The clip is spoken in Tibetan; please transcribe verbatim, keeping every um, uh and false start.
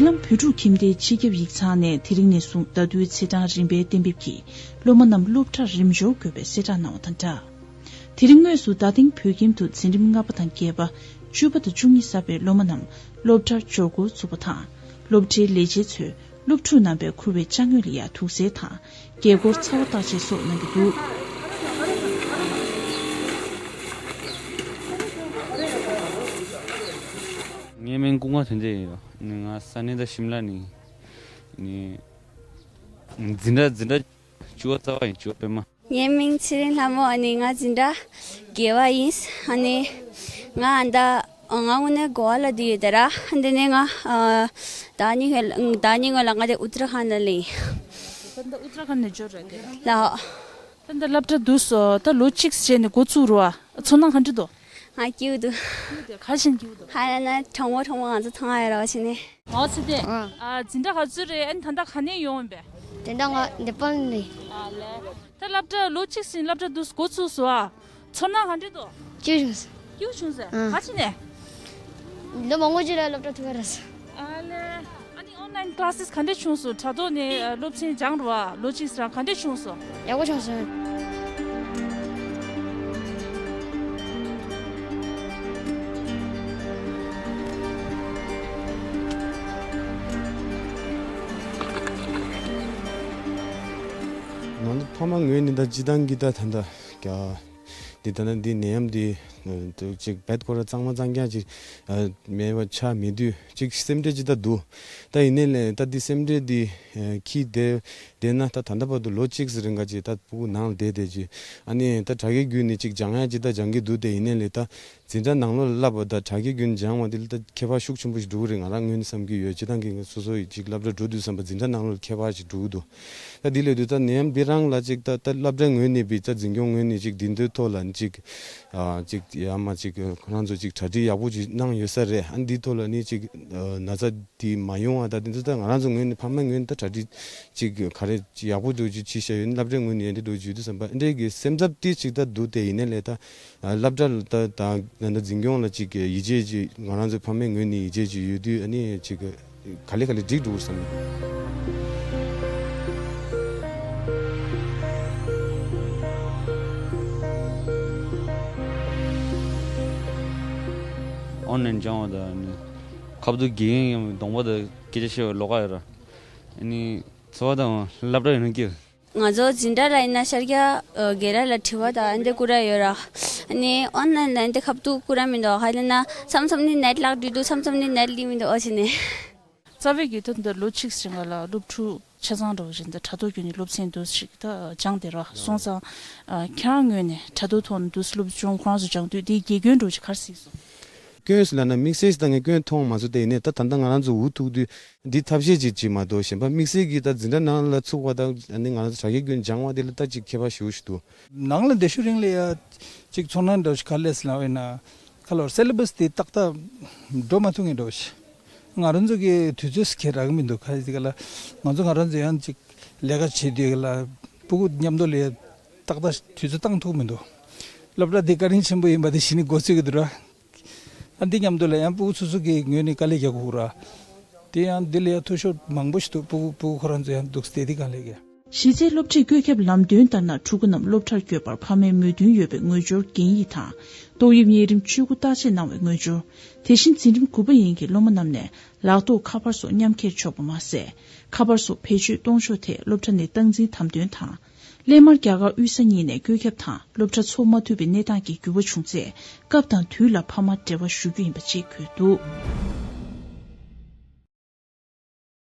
ནམ་བོད་ཕྲུག་ཁྱིམ་སྡེའི་སྤྱི་ཁྱབ་ཡིག་ཚང་ནས་དེ་རིང་ནས་བཟུང་ཟླ་བསྡུའི་ཚེས་གྲངས་རིམ་པས་གཏན་འབེབས་ཀྱིས་སློབ་མ་རྣམས་སློབ་གྲྭར་རིམ་འབྱོར་དགོས་པའི་གསལ་བསྒྲགས་གནང་བ་དང་སྦྲགས། དེ་རིང་དངོས་སུ་རྡ་སྟེང་བོད་ཁྱིམ་དུ་འཛིན་རིམ་ལྔ་པ་དང་བརྒྱད་པ། བཅུ་པ་དང་བཅུ་གཉིས་གསར་པའི་སློབ་མ་རྣམས་སློབ་གྲྭར་འབྱོར་འགོ་ཚུགས་པ་དང་། སློབ་གྲྭའི་ལས་བྱེད་ཚོས་སློབ་ཕྲུག་རྣམ་པས་འཁུར་བའི་ཅ་དངོས་ལ་ཡང་དུག་སེལ་དང་། སྒལ་འཁོར་ཚ་བ་བརྟག་དཔྱད་སོགས་གནང་གི་འདུག། ངའི་མིང་ཀུན་དགའ་དོན་ལྡན་ཡིན། ང་ས་གནས་ད་ཤིམ་ལ་ནས་ཡིན། འཛིན་གྲྭ་འཛིན་གྲྭ་བཅུ་པ་རྩ་བ་ཡིན། བཅུ་པ་པད་མ། ངའི་མིང་ཚེ་རིང་ལྷ་མོ། ཨ་ནི་ང་འཛིན་གྲྭ་བརྒྱད་པ་ཡིན། ཨ་ནི་ང་ཨ་ད་ང་དངོས་གནས་གོ་བ་ལ་བསྡད་ཡོད་དེ་ར། འདི་ནས་ང་ཨ་ཟླ་གཉིས་སྔོན་ཟླ་གཉིས་སྔོན་ལ་ང་དེ་ཨུ་ཏྲ་ཁན་ལ་ཡིན། ད་ལྟ་ཨུ་ཏྲ་ཁན་ནས་འབྱོར་རེད་དེ། ལགས། ད་ལྟ་སློབ་གྲྭ་འདུག་སོ། ད་ལོ་གཅིག་བྱས་ནས་འགོ་ཚུགས་རོ། ཨ་ཚོར་སྣང་ག་འདྲ་འདུག། ང་སྐྱིད་འདུག། ག་བཞིན་སྐྱིད་འདུག། ཧ་ལ་ན་གྲོང་པ་གྲོང་པ་ང་ཚོ་ཐང་ཨ་ར་བ་བྱས་ནས། ང་ཚེ་བརྟན། ཨ། ཨ་འཛིན་གྲྭ་ག་ཚོད་རེད། ཨ་ནི་ད་ལྟ་ག་ནས་ཡོང་ཡིན་པས། དེ་འདྲ་ང་ནེ་པཱལ་ནས། ཨ་ལས། ད་སློབ་གྲྭ་ལོ་གཅིག་ཟིན་སློབ་གྲྭ་འདུག་འགོ་ཚུགས་སོ། ཨ་ཚོར་སྣང་ག་འདྲ་འདུག། སྐྱིད་བྱུང་སོང་། སྐྱིད་བྱུང་སོང་། ཨ། ག་ཅི་ནས། ལོ་མང་པོ་ཅིག་ལ་སློབ་གྲྭ་ཐུག་པ་རེད། ཨ་ལས། ཨ་ནི་ཨོན་ལན་ཀླ་སེ་ག་འདྲ་བྱུང་སོང་། དྲ་ཐོག་ནས་ཨ་སློབ་ཚན་སྦྱངས་རོ། ཨ་ལོ་གཅིག་ཟིན་ག་འདྲ་བྱུང་སོང་། ཡག་པོ་བྱུང་སོང་། ང་ཚོ་ཕ་མ་ངོས་ནས་ད་སྤྱི་བཏང་གི་ད་ད་ད་ག་འདི་ད་ད་འདི་ནད་ཡམས་འདི་ཅིག་བེད་ཁོ་ར་གཙང་མ་གཙང་རྐྱང་ཅིག་མེད་པ་ཆགས་མེད་དུས་ཅིག་སེམས་ཁྲལ་ཅིག་ད་འདུག། ད་ཡིན་ནའི་ལས་ད་འདི་སེམས་ཁྲལ་འདི་ཁྱི་དེ་དེ་ན་ད་ད་ལྟ་བར་དུ་ལོ་གཅིག་ཙམ་རིང་ག་ཅིག་ད་ཕྲུ་གུ་ནང་ལ་བསྡད་བསྡད་ཅིག། ཨ་ནི་ད་དྲ་རྒྱའི་བརྒྱུད་ནས་ཅིག་སྦྱང་ཡ་ཅིག་ད་སྦྱང་གི་འདུག། དེ་ཡིན་ནའི་ལས་ད་འཛིན་གྲྭ་ནང་ལོགས་ལ་བསླབ་པ་ད་དྲ་རྒྱའི་བརྒྱུད་ནས་སྦྱང་བ་དེ་ལ་ད་ཁྱད་པར་ཤུགས་ཆེན་པོ་ཞིག་འགྲོ་གི་རེད། ང་རང་ངོས་ནས་བསམ་གྱི་ཡོད། སྤྱི་བཏང་གི་ང་སོ་སོ་ཡི་ཅིག་སློབ་གྲྭ་འགྲོ་དུས་ཙམ་པ་འཛིན་གྲྭ་ནང་ལོགས་ལ་ཁྱད་པར་ཞིག་འགྲོ་གི་འདུག། ད་འདི་ལས་དུས་ད་ནད་ཡམས་འདི་རང་ལ་ཅིག་ད་ད་སློབ་གྲྭའི་ངོས་ནས་བི་ད་འཛིན་སྐྱོང་ངོས་ནས་ཅིག་འདི་འདོད་ཐོག་ལ་ཅིག་ཨ་ཅིག་ཡ་མ་ཅིག་ཁོ་རང་ཚོ་ཅིག་གྲ་སྒྲིག་ཡག་པོ་ཅིག་གནང་ཡོད་ས་རེད། ཨ་འདི་ཐོག་ལ་ནི་ཅིག་ན་ཚ་དེ་མ་ཡོང་བ་ད་དེ་ཚོ་ད་ང་རང་ཚོ་ངོས་ནས་ཕ་མའི་ངོས་ནས་ད་གྲ་སྒྲིག་ཅིག་ག་རེ་ཅིག་ཡག་པོ་འདུག་ཅིག་བྱས་བཞག་ཡོད། སློབ་གྲྭའི་ངོས་ནས་ཡང་འདྲ་འགྲོ་རྒྱུ་དུས་ཙམ་པ་འདྲའི་གི་སེམས་འཚབ་ཏིས་ཅིག་ད་འདུག། དེ་ཡིན་ནའི་ལས་ད་སློབ་གྲྭ་ལ་ད་ད་ད་འཛིན་སྐྱོང་ལ་ཅིག་ཡིད་ཆེས་ཅིག་ང་རང་ཚོ་ཕ་མའི་ངོས་ནས་ཡིད་ཆེས་ཅིག་ཡོད་དུས་ཨ་ནི་ཅིག་ག་ལེ་ག་ལེ་འགྲིག་འགྲོ་བསམ། ཨོན་ལན་སྦྱང་བ་ད་ནི་ཁ་བརྡ་དགེ་རྒན་ཡང་གདོང་པ་ད་སྐད་ཆ་བཤད་པ་ལོགས་ཀ་ཡོད་ར། ཨ་ནི་འཚོ་བ་དང་སློབ་གྲྭ་ཡིན་ན་སྐྱིད། ང་ཚོ་འཛིན་གྲྭ་ལ་ཡིན་ན་ཤར་རྒྱག་སྒེར་ར་ལ་དྲི་བ་དང་འདི་བསྐུར་ར་ཡོད་ར། ཨ་ནི་ཨོན་ལན་ལ་འདི་ཁ་བརྡ་བསྐུར་ར་མི་འདུག། ཧ་ལས་ན་མཚམས་མཚམས་ནི་ནེཊ་ལག་འགྲིག་འདུག། མཚམས་མཚམས་ནི་ནེཊ་ལི་མི་འདུག། ཨོ་ཅི་ནས། རྩ་བའི་གི་ད་འདི་ལོ་གཅིག་ཟིན་ག་ལ་སློབ་ཕྲུག་ཆ་ཚང་འགྲོ་བཞིན་དུ་དྲ་ཐོག་བརྒྱུད་ནས་སློབ་ཚན་འདུག་ཞིག་ད་སྦྱངས་བསྡད་ར་སོང་ཙང་། ཁྱེད་རང་ངོས་ནས་དྲ་ཐོག་ཐོག་ནས་འདུག་སློབ་སྦྱོང་ཁོ་རང་ཚོ་སྦྱང་དུས་དེའི་དགེ་སྐྱོན་འདྲ་བོ་ཅིག་ག་རེ་གཟིགས་སོང་། སྐྱོན་ཟེར་ལབ་ན་དམིགས་བསལ་ཞིག་ད་ངས་སྐྱོན་མཐོང་མ་སོང་། དེ་ཡིན་ནའི་ད་ད་ལྟ་ང་རང་ཚོ་འུ་ཐུག་དུས་འདི་ཐབས་ཤེས་ཅིག་བྱེད་མ་གཏོགས་གཞན་པ་དམིགས་བསལ་གྱིས་ད་འཛིན་གྲྭ་ནང་ལ་ཚུགས་པ་དང་ཨ་ནི་ང་རང་ཚོ་དྲ་རྒྱའི་བརྒྱུད་སྦྱང་བ་དེ་ལ་ད་ཅིག་ཁྱད་པར་ཞེ་པོ་ཞིག་འདུག། ནང་ལ་བསྡད་ཤུལ་རིང་ལ་ཡ་ཅིག་ཚོར་སྣང་འདྲ་བོ་ཞིག་ག་རེ་སླེབས་སོང་ལབ་ན། ཁ་ལོར་སེ་ལེ་བྷས་དེ་ཏག་ཏག་འགྲོ་མ་ཐུབ་མཁན་འདྲ་བོ་ཞིག། ང་རང་ཚོ་གི་དུས་ཚོད་སུ་ཁྱེར་རག་གི་མི་འདུག། ག་རེ་ཟེར་ག་ལ་ང་ཚོ་ང་རང་ཚོ་ཡང་ཅིག་ལས་ཀ་བྱེད་དུས་ག་ལ་ཕྲུ་གུ་མཉམ་དུ་ལ་ཏག་ཏག་དུས་ཚོད་བཏང་ཐུབ་མི་འདུག། སློབ་གྲྭ་འདི་བཀའ་དྲིན་ཆེན་པོ་ཡིན་པ་དེ་གཞི་ནས་གོ་ཚོད་ཀྱི་འདུག་ར། ཨ་འདི་མཉམ་དུ་ལ་ཡང་ཕྲུ་གུ་སོ་སོ་གི་ངོས་ནས་དཀའ་ལས་རྒྱག་དགོས་ར། དེ་ཡང་འདི་ལ་ཡང་འཐུས་ཤོར་མང་པོ་ཞིག་འདུག། ཕྲུ་གུ་ཕྲུ་གུ་ཁོ་རང་ཚོ་ཡང་འདུག་སྟེ་འདི་གང་ལས་ཀྱི། གཞི་རྩའི་སློབ་ཁྲིད་བཀོད་ཁྱབ་ལམ་སྟོན་ལྟར་ན་ཕྲུ་གུ་རྣམས་སློབ་གྲྭར་བསྐྱོད་པར་ཕ་མའི་མོས་མཐུན་ཡོད་པའི་ངོས་སྦྱོར་འགན་ཡིག་དང་། ཏོག་དབྱིབས་གཉན་རིམས་བཅུ་དགུ་བརྟག་དཔྱད་གནང་བའི་ངོས་སྦྱོར། དེ་བཞིན་འཛིན་རིམ་དགུ་པ་ཡན་གྱི་སློབ་མ་རྣམས་ནས་ལག་ཐོགས་ཁ་པར་སོགས་མཉམ་འཁྱེར་ཆོག་པ་མ་ཟད། ཁ་པར་སོགས་བེད་སྤྱོད་གཏོང་ཕྱོགས་ཐད་སློབ་གྲྭ་ནས་སྟངས་འཛིན་དམ་དོན་དང་། སླད་མར་རྒྱ་གར་དབུས་ས་གཉིས་ནས་བཀོད་ཁྱབ་དང་སློབ་གྲྭ་འཚོགས་མ་ཐུབ་པའི་གནས་སྟངས་ཀྱི་འགྱུར་བ་བྱུང་ཚེ། སྐབས་དང་དུས་ལ་ཕ་མར་འབྲེལ་བ་ཞུ་རྒྱུ་ཡིན་པ་བཅས་འཁོད་འདུག།